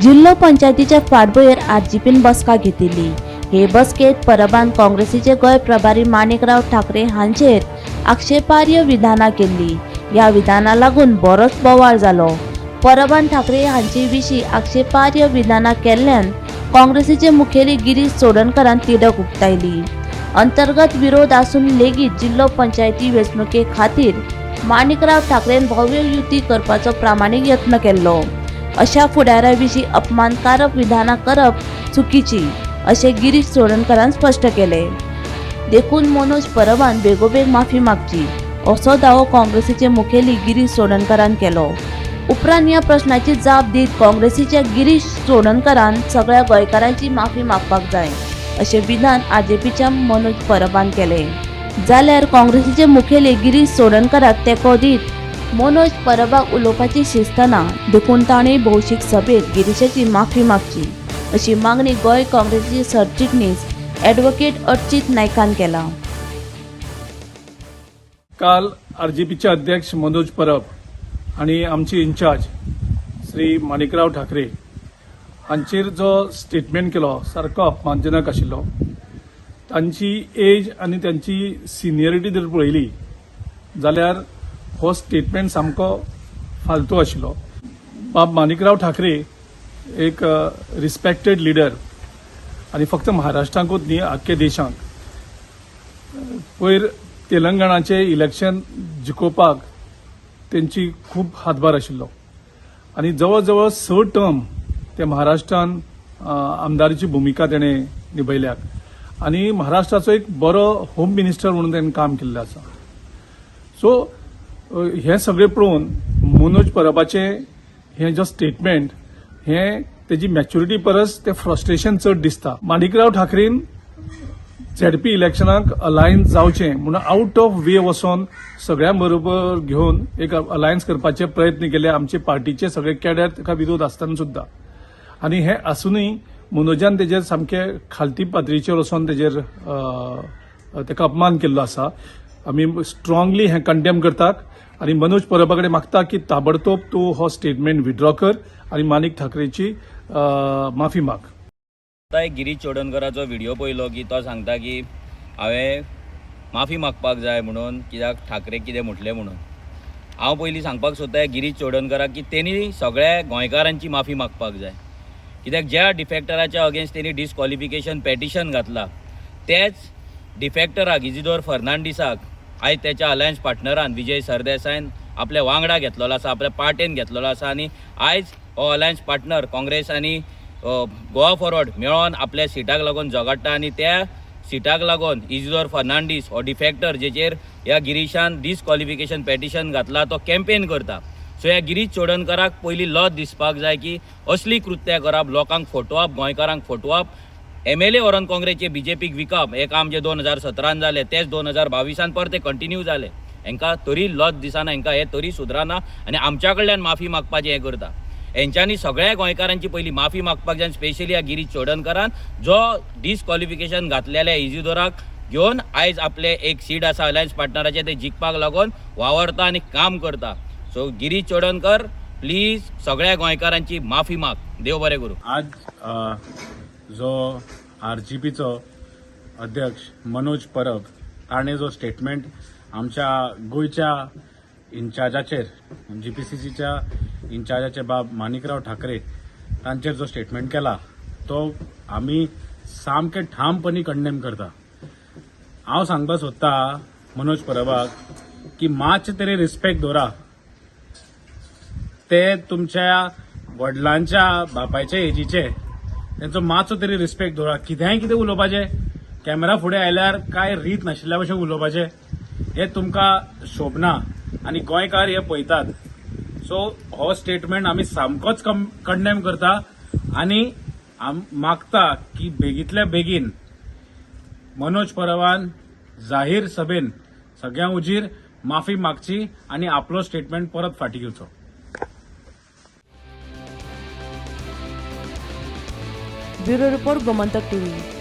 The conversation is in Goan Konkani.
जिल्लो पंचायतीच्या फाटभुंयेर आरजीपीन बसका घेतिल्ली. हे बसकेत परबान काँग्रेसीचे गोंय प्रभारी माणिकराव ठाकरे हांचेर आक्षेपार्ह विधानां केल्ली. ह्या विधाना लागून बरोच बोवाळ जालो. परबान ठाकरे हांचे विशीं आक्षेपार्ह विधानां केल्ल्यान काँग्रेसीचे मुखेली गिरीश चोडणकरान तिडक उक्तायली. अंतर्गत विरोध आसून लेगीत जिल्लो पंचायती वेंचणुके खातीर माणिकराव ठाकरेन भव्य युती करपाचो प्रामाणीक यत्न केल्लो. अशा फुडाऱ्या विशीं अपमानकारक विधानां करप चुकीची अशें गिरीश चोडणकरान स्पश्ट केलें. देखून मनोज परबान बेगोबेग माफी मागची असो दावो काँग्रेसीचे मुखेली गिरीश चोडणकरान केलो. उपरांत ह्या प्रश्नाची जाप दीत काँग्रेसीच्या गिरीश चोडणकरान सगळ्या गोंयकारांची माफी मागपाक जाय अशें विधान आरजीपीच्या मनोज परबान केलें. जाल्यार काँग्रेसीचे मुखेली गिरीश चोडणकराक तेंको दीत मनोज परबाक उलोवपाची शिस्त ना, देखून ताणें भौशीक सभेत गिरीशाची माफी मागची अशी मागणी गोंय काँग्रेसीचे सरचिटणीस ॲडव्होकेट अर्चित नायकान केला. काल आरजीपीचे अध्यक्ष मनोज परब आणि आमचे इन्चार्ज श्री माणिकराव ठाकरे हांचेर जो स्टेटमेंट केलो सारको अपमानजनक आशिल्लो. तांची एज आनी तांची सिनियरिटी जर पळयली जाल्यार हो स्टेटमेंट सामको फालतू आशिल्लो. बाब माणिकराव ठाकरे एक रिस्पेक्टेड लिडर आनी फक्त महाराष्ट्राकूच न्ही, आख्खे देशांक. पयर तेलंगणाचे इलेक्शन जिखोवपाक तेंची खूब हातभार आशिल्लो आनी जवळ जवळ 6 टर्म ते महाराष्ट्रान आमदारीची भुमिका तेणें निभयल्या आनी महाराष्ट्राचो एक बरो होम मिनिस्टर म्हणून तेणें काम केल्लें आसा. सो हें सगळें पळोवन मनोज परबाचें हें जो स्टेटमेंट हें तेजी मॅच्युरिटी परस तें फ्रस्ट्रेशन चड दिसता. माणिकराव ठाकरेन झेडपी इलेक्शनाक अलायन्स जावचें म्हणून आउट ऑफ वे वचोन सगळ्यां बरोबर घेवन एक अलायन्स करपाचे प्रयत्न केले, आमचे पार्टीचे सगळे कॅडर ताका विरोध आसतना सुद्दां. आनी हें आसुनूय मनोजान तेजेर सामके खालती पातळीचेर वचोन तेजेर ताका अपमान केल्लो आसा. आमी स्ट्रांगली हें कंडेम करतात आनी मनोज परबा कडेन मागता की ताबडतोब तूं हो स्टेटमेंट विड्रॉ कर आनी माणिक ठाकरेची माफी माग. आतां एक गिरीश चोडणकराचो व्हिडियो पळयलो की तो सांगता की हांवें माफी मागपाक जाय म्हणून, कित्याक ठाकरे कितें म्हटलें म्हणून. हांव पयलीं सांगपाक सोदता गिरीश चोडणकराक की तेणी सगळ्या गोंयकारांची माफी मागपाक जाय, कित्याक ज्या डिफेक्टराच्या अगेन्स्ट तेणी डिस्कॉलिफिकेशन पेटिशन घातला तेच डिफेक्टराक इजिदोर फर्नांडीसाक आयज तेच्या अलायन्स पार्टनरान विजय सरदेसायन आपल्या वांगडा घेतलेलो आसा, आपल्या पार्टेन घेतलेलो आसा. आनी आयज हो अलायन्स पार्टनर काँग्रेस आनी गोवा फॉरवर्ड मेळोन आपल्या सिटाक लागून झगडटा आनी त्या सिटाक लागून इजिदोर फर्नांडीस हो डिफेक्टर जेचेर ह्या गिरीशान डिस्कॉलिफिकेशन पेटिशन घातला तो कॅम्पेन करता. सो ह्या गिरीश चोडणकराक पयलीं लज दिसपाक जाय की असली कृत्यां करप, लोकांक फटोवप, गोंयकारांक फटोवप, एमएलए व्हरोन काँग्रेसचे बीजेपीक विकप, हें काम जें 2017 जालें तेंच 2022 परतें कंटिन्यू जालें. हेंकां तरी लज दिसना, हेंकां हें तरी सुदराना आनी आमच्या कडल्यान माफी मागपाचें हें करता. हेंच्यांनी सगळ्या गोंयकारांची पयलीं माफी मागपाक जाय, स्पेशली ह्या गिरीश चोडणकरान जो डिस्कॉलिफिकेशन घातलेल्या इजिदोराक घेवन आयज आपले एक सीट आसा अलायन्स पार्टनराचें ते जिखपाक लागून वावरता आनी काम करता. सो गिरीश चोडणकर, प्लीज सगळ्या गोंयकारांची माफी माग. देव बरें करूं. आज जो आरजीपीचो अध्यक्ष मनोज परब ताणें जो स्टेटमेंट आमच्या गोंयच्या इन्चार्जाचेर, जीपीसीसीच्या इन्चार्जाचे बाब माणिकराव ठाकरे तांचेर जो स्टेटमेंट केला तो आमी सामके ठामपणी कंडेम करता. हांव सांगपाक सोदता मनोज परबाक की मातशें तरी रिस्पेक्ट दवरा. ते तुमच्या वडिलांच्या बापायच्या एजीचे, तेंचो मातसो तरी रिस्पेक्ट दवरा. कितेंय कितें उलोवपाचें, कॅमेरा फुडें आयल्यार काय रीत नाशिल्ल्या भशेन उलोवपाचें, हें तुमकां शोभना आनी गोंयकार हे पळयतात. सो हो स्टेटमेंट आमी सामकोच कंडेम करता आनी मागता की बेगींतल्या बेगीन मनोज परबान जाहीर सभेन सगळ्यां हुजीर माफी मागची आनी आपलो स्टेटमेंट परत फाटीं घेवचो. Bureau report, Gomantak TV.